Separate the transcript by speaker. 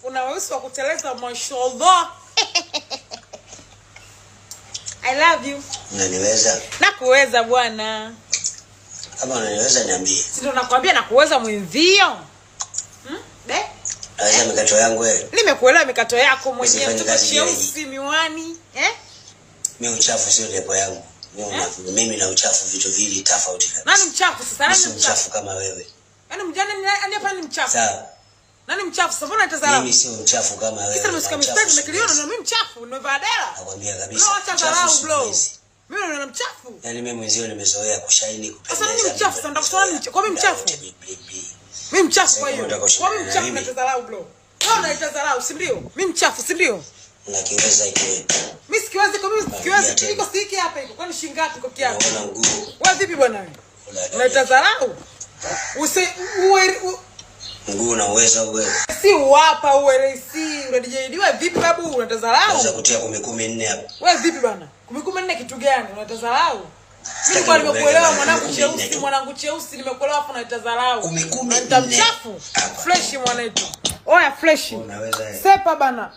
Speaker 1: Una weusi wa kuteleza, mashallah. I love you.
Speaker 2: Unaniweza?
Speaker 1: Nakuweza bwana.
Speaker 2: Kama unaniweza niambie.
Speaker 1: Si ndo nakwambia nakuweza mwenzio. Hmm? Be?
Speaker 2: Naweza mikato yangu wewe.
Speaker 1: Nimekuelewa mikato yako mwenyewe,
Speaker 2: Usifanye
Speaker 1: mtoto
Speaker 2: kazi
Speaker 1: cheusi, miwani, eh?
Speaker 2: Mimi uchafu sio lepo yangu. Mimi
Speaker 1: Eh?
Speaker 2: mimi na uchafu vitu viwili tofauti kabisa.
Speaker 1: Nani mchafu sasa?
Speaker 2: Mimi
Speaker 1: Nani
Speaker 2: si
Speaker 1: mchafu?
Speaker 2: mchafu kama wewe.
Speaker 1: Yaani mjane nani hapa ni mchafu?
Speaker 2: Sawa.
Speaker 1: Nani mchafu sasa? Mbona unatazama?
Speaker 2: Mimi sio mchafu kama wewe.
Speaker 1: Kisa nimeshika
Speaker 2: Na
Speaker 1: mistari
Speaker 2: uchafu
Speaker 1: nimekiliona
Speaker 2: siwezi.
Speaker 1: na mimi mchafu, nimevaa dera.
Speaker 2: Nakwambia kabisa.
Speaker 1: No, acha
Speaker 2: Uchafu
Speaker 1: dharau bro.
Speaker 2: siwezi.
Speaker 1: Mimi naona mchafu.
Speaker 2: Yaani mimi mwenzio nimezoea kushaini kupendeza.
Speaker 1: Sasa nini mchafu? Sasa ndakusema nini? Kwa mimi
Speaker 2: Muda
Speaker 1: mchafu?
Speaker 2: wote bli, bli, bli.
Speaker 1: Mimi mchafu
Speaker 2: Sasa
Speaker 1: kwa hiyo.
Speaker 2: kama unataka
Speaker 1: Kwa mimi
Speaker 2: kushindana na
Speaker 1: mchafu
Speaker 2: mimi,
Speaker 1: natadharau bro. Wewe unaitadharau, si ndio? Mimi mchafu, si ndio?
Speaker 2: Nakiweza ikiwepo.
Speaker 1: Mimi sikiwezi kwa mimi sikiwezi.
Speaker 2: Narudia tena.
Speaker 1: Iko siki hapa iko. Kwani shilingi ngapi kwa kiatu?
Speaker 2: Unaona mguu.
Speaker 1: Wewe vipi bwana wewe?
Speaker 2: Una-
Speaker 1: Unaitadharau? Usi uwe
Speaker 2: Mguu una uwezo wewe.
Speaker 1: si uwapa uwe si unadijaidiwa vipi babu? Unatadharau?
Speaker 2: Naweza kutia 14 hapa.
Speaker 1: Wewe vipi bana? 14 kitu gani? Unatadharau? Mimi
Speaker 2: Sitaki
Speaker 1: nilikuwa
Speaker 2: nikupeleke
Speaker 1: nimekuelewa
Speaker 2: mbali.
Speaker 1: mwanangu
Speaker 2: 14
Speaker 1: cheusi,
Speaker 2: tu.
Speaker 1: mwanangu cheusi nimekuelewa afu unaitadharau.
Speaker 2: 14.
Speaker 1: Unanita mchafu.
Speaker 2: Hapa.
Speaker 1: Fresh mwanetu. Oya fresh.
Speaker 2: Unaweza eh.
Speaker 1: Sepa bana.